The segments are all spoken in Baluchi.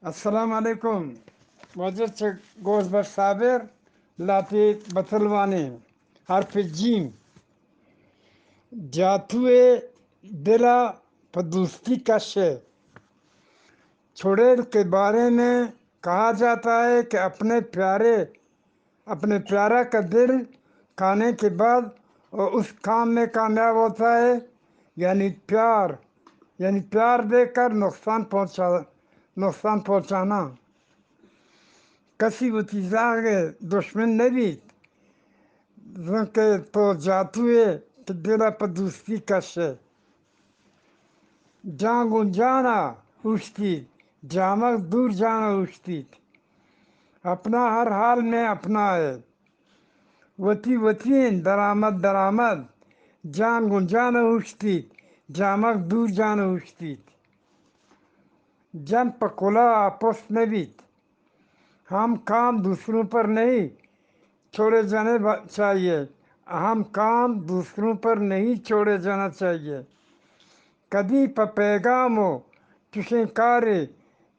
السلام علیکم۔ واجہ چہ گوس بخش صابر، لاتے بتلوانے، حرف جیم۔ جاتوئے دلا پہ دوستی کشے۔ چڑیل کے بارے میں کہا جاتا ہے کہ اپنے پیارے اپنے پیارا کا دل کھانے کے بعد وہ اس کام میں کامیاب ہوتا ہے، یعنی پیار، یعنی پیار دے کر نقصان پہنچا، نقصان پہنچانا۔ کسی وتی زاگ دشمن نبیت، زنکہ تو جاتوئے کہ دل پہ دوستی کشے۔ جان گوں جانا اوشتیت، جامگ دور جانا اوشتیت۔ اپنا ہر حال میں اپنا ہے۔ وتی وتی انت درآمد درآمد۔ جان گوں جانا اوشتیت، جامگ دور جانا اوشتیت۔ جن پہ کلا آپست نہ بیت۔ ہم کام دوسروں پر نہیں چھوڑے جانے با-، چاہیے۔ ہم کام دوسروں پر نہیں چھوڑے جانا چاہیے۔ کدی پہ پیغام و چشیں کارے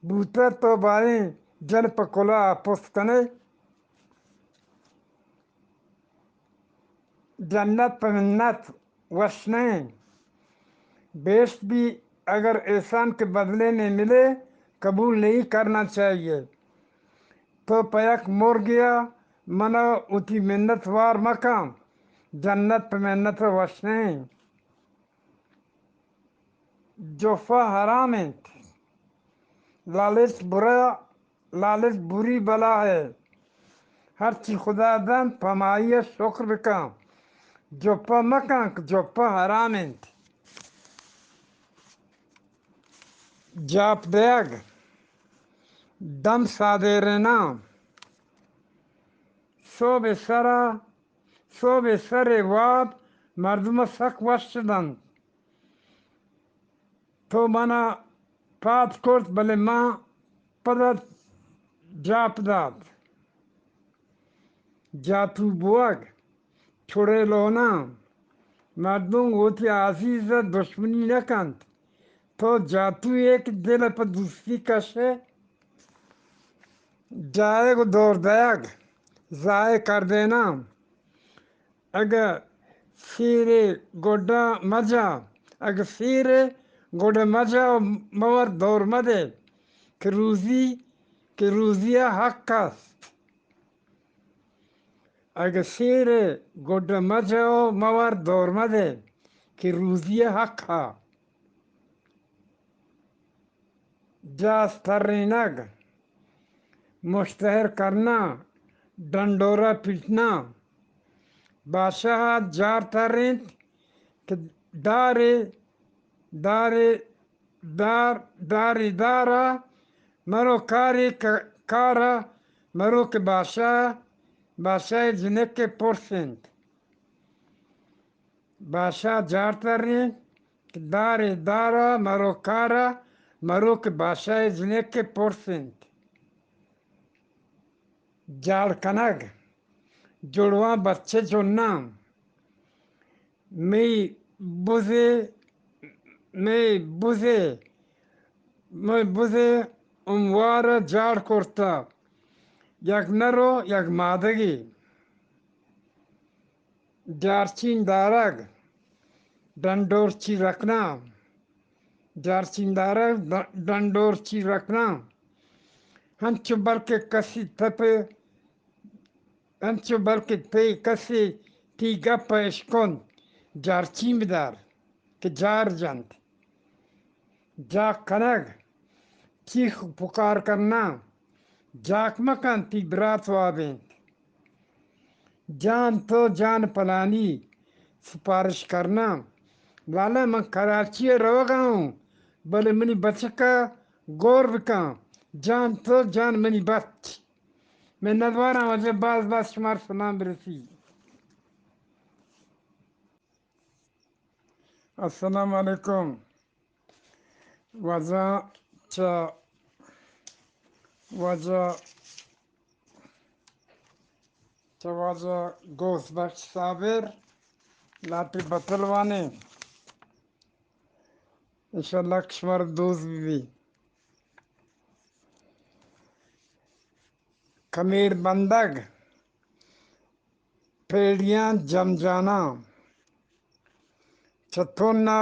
بوتہ تو باریں جن پہ کلا آپست کنے۔ جنت پہ منت وش نہ انت۔ بیشت بھی اگر احسان کے بدلے میں ملے، قبول نہیں کرنا چاہیے۔ تو پہ یک مرگیا منا وتی منت وار مکن، جنت پہ منت وش نہ انت۔ جفا حرام انت۔ لالچ برا، لالچ بری بلا ہے۔ ہرچی خدا دنت، پہ ہمائی شکر بکن۔ جپا مکن کہ جپا حرام انت۔ جاپ دیگ، دم سادیرنا۔ سوب سرا، سوب سر واب مردم سک وش دنت۔ تو منا پاد کرت، بلے من پدا جاپ دات۔ جاتو بوگ، چڑیلونا، مردم وتی عزیز دشمنی نہ کنت۔ تو جاتو یک دل پہ دوستی کشے۔ جائے گو دور دیگ، ضائع کردینا۔ اگہ سیرے گڈا مجا، اگہ سیرے گڈا مجا و مور دور مدے کہ روزی، کہ روزی حق است۔ اگہ سیرے گڈا مجا و مور دور مدے کہ روزی حق ہا۔ جاز ترینگ، مشتہر کرنا، ڈنڈورا پیٹنا۔ بادشاہ جار ترینت کہ دارے، دارے، دار، داری دارا مرو کاری ک-، کارا مرو کہ بادشاہ، بادشاہ جنک پرس انت۔ بادشاہ جار ترینت کہ دارے دارا مرو کارا مرو کہ بادشاہ جنک پرس انت۔ جاڑ کنگ، جڑواں بچے جناں۔ مئی بزے، مئی بزے، مئی بزے اموار جاڑ کرتا، یک نرو یک مادگی۔ جارچین دارگ، ڈنڈورچی رکھنا۔ جارچین دارگ، ڈ-، ڈنڈورچی رکھنا۔ ہنچو بلکہ کسی تپے، ہنچو بلکہ تئی کسی تی گپ اشکن، جارچین بدار کہ جار جنت۔ جاک کنگ، چیخ پکار کرنا۔ جاک مکن، تی برات واب انت۔ جان تو جان پلانی سپارش کرنا۔ لالا من کراچی ء روگا ہوں، بلے منی بچک ء گور بکن۔ جان تو جان منی بچ۔ من ندواراں واجہ باز باز شمار سلام برسی۔ السلام علیکم۔ واجہ چہ، واجہ چہ واجہ گوس بخش صابر لاٹی بتلوانے۔ انشاءاللہ کہ شمار دوست بی۔ کمیر بندگ، پیڑیاں جم جاناں، چہ تن ءَ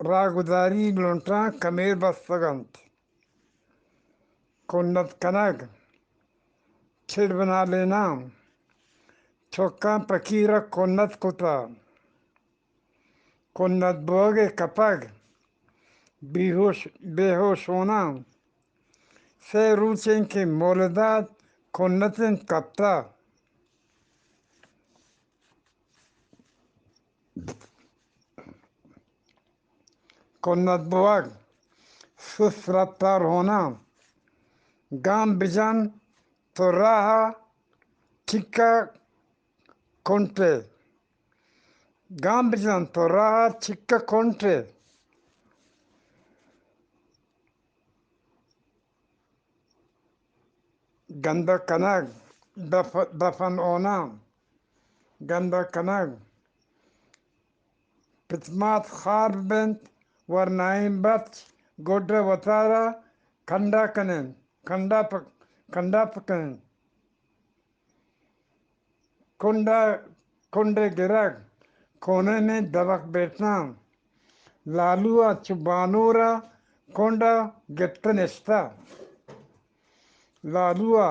راہگداری لنٹاں کمیر بستگ اَنت۔ کنت کنگ، چڑ بنالیناں، چکاں پکیر ءَ کنت کتہ۔ کنت بوگ ءِ کپگ، بے ہوش، بے ہوش ہوناں۔ سے روچیں کہ مولدات کنت اَنت کپتہ۔ کنت بوگ، سست رفتار ہوناں۔ گام بجن تو راہ ءَ چکہ کنٹے۔ گام بجن تو راہ ءَ چکہ کنٹے۔ گندگ کنگ، دف-، دفن ہوناں۔ گندگ کنگ، پت مات خار بنت، ورنائیں بچ گڈ ءَ وتارا کنڈا کننت، کنڈا پ-، کنڈا پکننت۔ کنڈ ءَ، کنڈ ءِ گرگ، کونینیں دبک بیتناں۔ لالو ءَ چو بانور ءَ کنڈ ءَ گپتہ نشتہ۔ لالو ءَ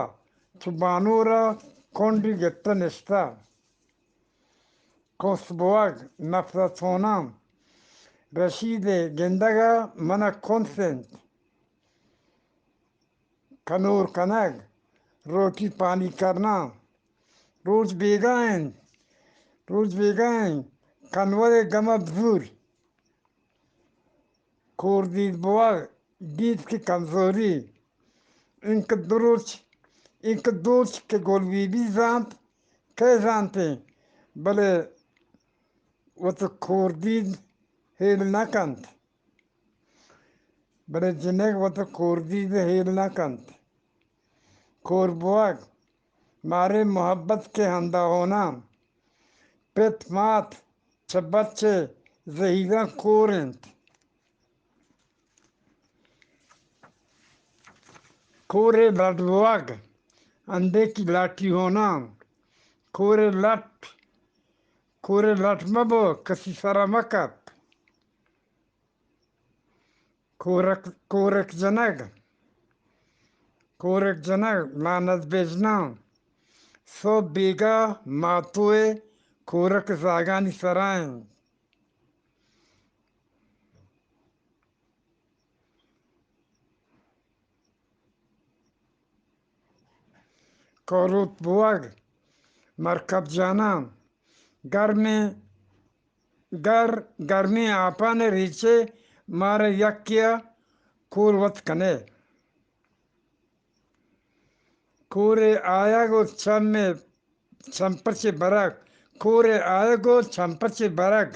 چو بانور ءَ کنڈی گپتہ نشتہ۔ کنس بوگ، نفس ءَ چوناں۔ رشید ءِ گندگ ءَ من ءَ کنس اِنت۔ کنور کنگ، روٹی پانی کرنا۔ روچ بیگاہ اِنت، روچ بیگاہ اِنت، کنور ءِ گم ءَ بزور۔ کور دید بوگ، دید کہ کمزوری۔ اینکہ دو روچ، اینکہ دو روچ کہ گل بی بی زانت، کئے زانت ایں، بلے وت کور دید ہیل نہ کنت۔ بلے جنک وت کور دید ہیل نہ کنت۔ کور بوگ، مارے محبت کہ ہندا ہوناں۔ پت مات چہ بچ ءِ زہیراں کور اِنت۔ کور ءِ لٹ بوگ، اندیکی لاٹی ہوناں۔ کور ءِ لٹ، کور ءِ لٹ مہ بو، کسی سر ءَ مہ کپ۔ کورک، کورک جنگ، کورک جنگ، لعنت بجناں۔ سہب بیگاہ ماتو ءِ کورک زاگانی سرا اِنت۔ کاروت بوگ، مرکب جاناں۔ گرمیں، گر، گرمیں آپان ءِ ریچے مارا یکے ءَ کور وت کنے۔ کور ءِ آیگ ءُ چم ءِ چمپچ ءِ برگ، کور ءِ آیگ ءُ چمپچ ءِ برگ۔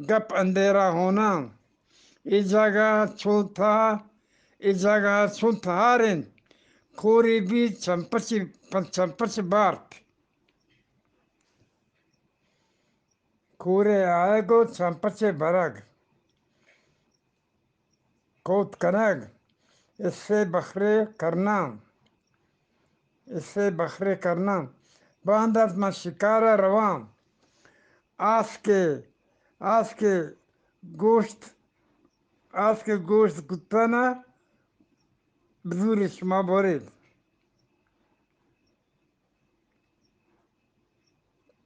گپ اندیرا ہوناں۔ اے جاگہ چون تہا، اے جاگہ چون تہار اِنت۔ کورے بی چمپچ، چمپچ بارت۔ کور ءِ آیگ ءُ چمپچ ءِ برگ۔ کوت کنگ، حصے بخرے کرنا، حصے بخرے کرنا۔ باندات من شکار ءَ رواں۔ آس کہ، آس کہ گوشت، آس کہ گوشت کتن ءَ بزور شما برید۔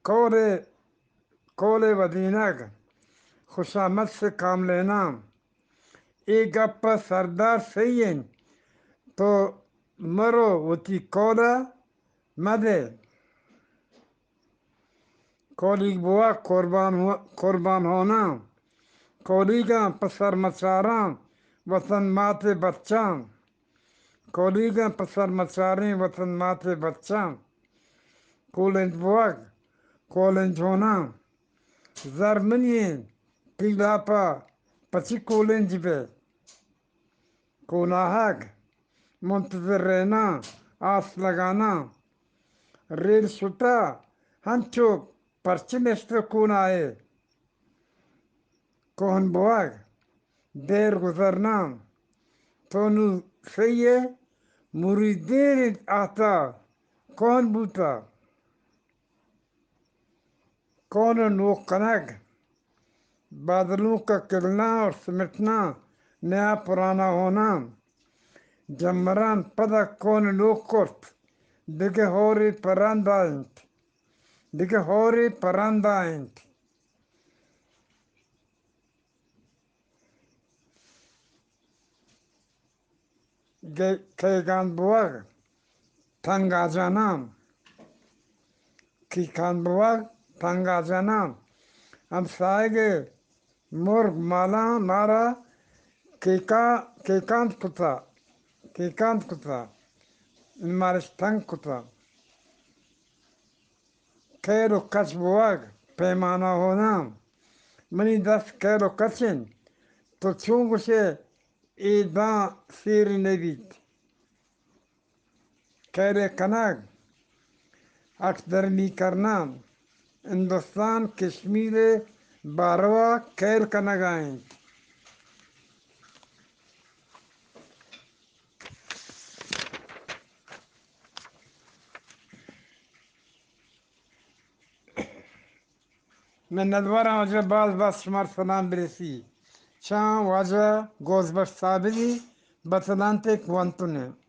کول ءِ، کول ءِ ودینگ، خوشامد سے کاملیناں۔ اے گپ ءَ سردار سہی اِنت، تو مرو وتی کول ءَ مدے۔ کولیگ بوگ قربان ہو-، قربان ہوناں۔ کولیگاں پہ سر مچاراں وطن مات ءِ بچاں۔ کولیگاں پہ سر مچاریں وطن مات ءِ بچاں۔ کولنج بوگ، کولنج ہوناں۔ زر منی اِنت، پیلاپ ءَ پچی کولنج بے۔ کوناہگ، منتظر رہنا، آس لگانا۔ ریل شتا، ہنچو پرچہ نشتہ کونائے۔ کوہن بوگ، دیر گزرنا۔ تو نوں سہی ئے، مرید دیر اِنت آہتا۔ کون بوتا، کون نوک کنگ، بادلوں کا کلنا اور سمٹنا، نیا پرانا ہونا۔ جمران پدا کون نوک کرت، دگہ ہورے پرندا انت، دگہ ہورے پرندا انت۔ گے-، کیگان بوگ تنگا جنان، کیکان بوگ تنگا جنان۔ ہمسایگ مرگ مالاں مارا کیکا-، کیکانت کتا، کیکانت کتا، مارش تنگ کتا۔ کیل و کچ بوگ پیمانہ ہوناں۔ منی دست کیل و کچ انت، تو چون گوشے اے داں سیر نہ بیت؟ کیلے کنگ، اٹ درمی کرنا، ہندوستان کشمیر باروا کیل کنگا انت۔ منتوارم واجہ، باز باز شمار سلام برسی۔ چاں واجہ گوزبخش صابری بتلانتک ونتنے۔